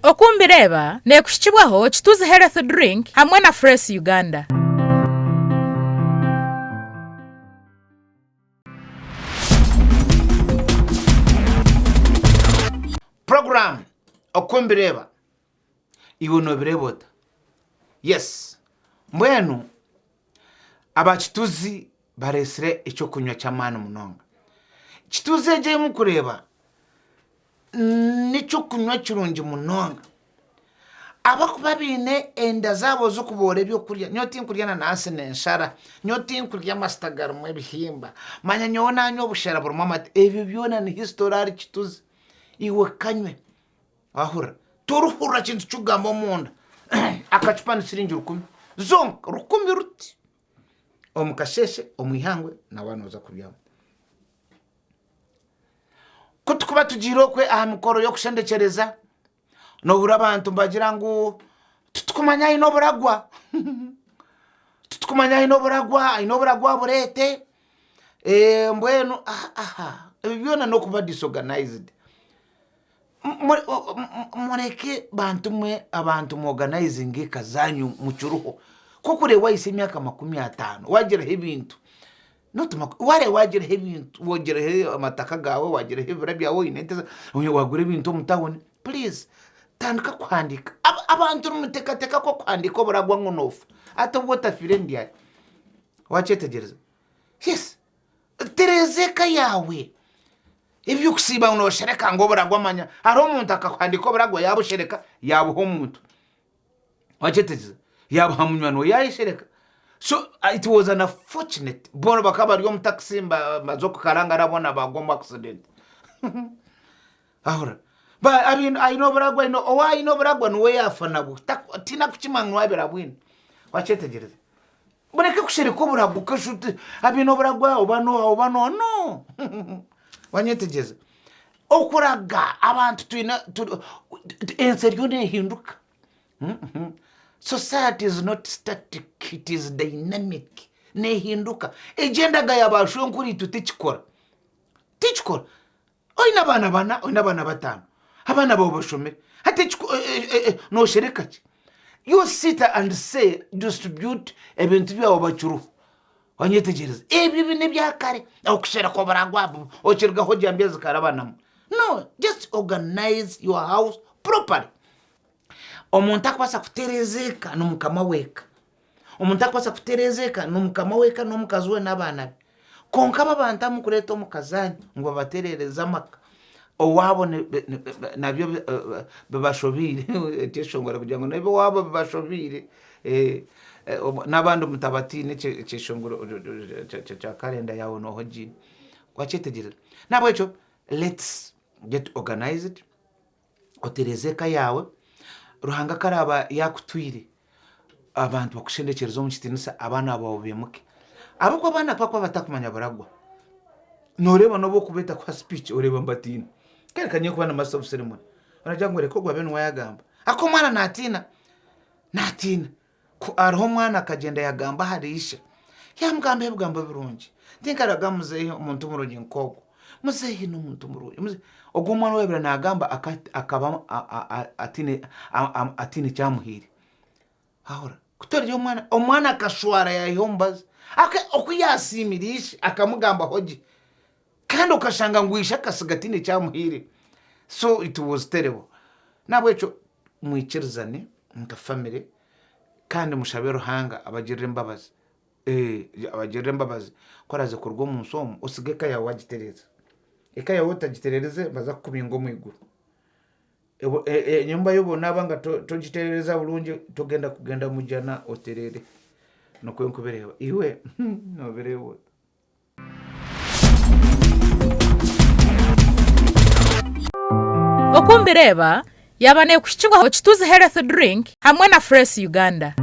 Oku Mbireeba neekuhikibwaho Kituzi Health Drink hamwe na Fresh Uganda. Puroguraamu Oku Mbireeba Iwe noobireeba ota? Yes. Mbwenu aba Kituzi bareetsire eky'okunywa ky'amaani munonga. Kituzi egi ei murikureeba n'eky'okunywa kirungi munonga. Abarikuba baine enda zaabo zirikuboora ebyokurya, nyowe tinkurya enanansi n'enshara, nyowe tinkurya amasita garimu ebihimba, manya nyowe nanywa obushera burimu amate, ebyo byona ni history ahari Kituzi. Iwe kanywe. Wahurira? Torihurira kintu ky'okugamba omunda. Akacupa ni siringi rukumi zonka, rukumi ruti. Omu kasheeshe, omu ihangwe, na waaba nooza kubyama. Ku turikuba tugiire okwe aha mikoro y'okushendekyereza, noohurira abantu nibagira ngu titukumanya aine oburagwa, titukumanya aine oburagwa, aine oburagwa abureete, mbwenu aha ebyo byona n'okuba disorganized. Mureke bantu mwe abantu muorganizinge eka zaanyu mukiriho. Ku orikureeba wahitsya emyaka 50 waagiraho ebintu, not wareeba waagiraho ebintu, waagiraho amataka gaawe, waagiraho ebibira byawe, oine ente zaawe, waagura ebintu omu tawuni, puriizi tandika kuhandiika. Abantu nimuteekateeka ku okuhandiika oburagwa ngu noofa, hati obu otafiire ni ryari? Waakyetegyereza? Yes, tereeza eka yaawe. Eby'okusiiba ngu nooshereka ngu oburagwa manya hariho omuntu akakuhandiika oburagwa yaabushereka yaabuha omuntu. Wakyetegyereza? Yaabuha munywani we yaayeshereka. So it was an unfortunate boona bakaba bari omu takisi baza okukarangara boona baagwa omu accident. Wahurira? Ba- abaine aine oburagwa aine ou aine oburagwa niwe yaafa nabwo. Tihaine arikukimanya ngu waabaire abwine. Wakyetegyereza? Mureke kushereka oburago kesho oti abaine oburagwa oba noha oba noha no wanyetegyereza okuraga abantu twine ensi eriyo nehinduka society is not static it is dynamic nehinduka egyo endaga ya ba shwenkuru itwe tekikora tekikora Oine abaana bana, oine abaana batano, abaana baawe bashomire, hati ekiku- e- e- e- nooshereka ki? You sit and say distribute ebintu byawe bakiriho. Wanyetegyereza? Ebyo ebi n'ebya kare, okushereka oburagwa bu- okirugaho ogyambya zikarabanamu. No, just organize your house properly. Omuntu akubaasa kutereeza eka ni mukama w'eka. Omuntu arikubaasa kutereeza eka n'omukama w'eka n'omukazi we n'abaana be. Kwonka abo abantu abu murikureeta omu ka zaanyu ngu babatereereze amaka, owaabo nabyo bibashobeire ekyeshongoro kugira ngu n'eby'owaabo bibashobeire n'abandi mutabatiina ekyeshongoro kya karenda yaawe nooha ogiine. Wakyetegyereza? N'ahabw'ekyo let's get organized. Otereeze eka yaawe, Ruhanga ku araaba yaakutwire, abantu bakushendekyereze omu kitiinisa, abaana baawe baimuke. Ahabw'okuba abaana ku barikuba batakumanya buragwa, nooreeba n'obu orikubeeta kuha speech oreeba nibatiina. Kare ka nyowe kuba ndi master of ceremony, oragira ngu reka ogwo abe niwe yaagamba. Ahakuba omwana naatiina, naatiina. Ku hariho omwana akagyenda yagamba ahari ishe, yamugambaho ebigambo birungi. Tinkaraga muzeeyi omuntu murungi nk'ogwo. Muzeeyi n'omuntu murungi. Muzeeyi. Ogwo omwana ou yaabaire naagamba akaba ataine ataine eki amuhaire. Wahurira? Ku torya omwana, omwana akashwara yaiha omubazi. Oku yaasiimire ishe akamugambaho gye. Kandi okashanga ngu ishe akasiga ataine eki amuhaire. So it was terrible. N'ahabw'ekyo mwikirizane nka family kandi mushabe Ruhanga abagirire embabazi. Abagirire embabazi ku oraaze kuruga omu nsi omu osige eka yaawe waagitereeza. Eka yaawe otagitereerize nibaza kukubinga omu iguru. Enyumba yobu naaba nga togitereereza burungi togenda kugenda mujana otereere. Nikwo nkubireeba. Iwe noobireeba ota? Oku Mbireeba yaaba neekuhikibwaho Kituzi Health Drink hamwe na Fresh Uganda.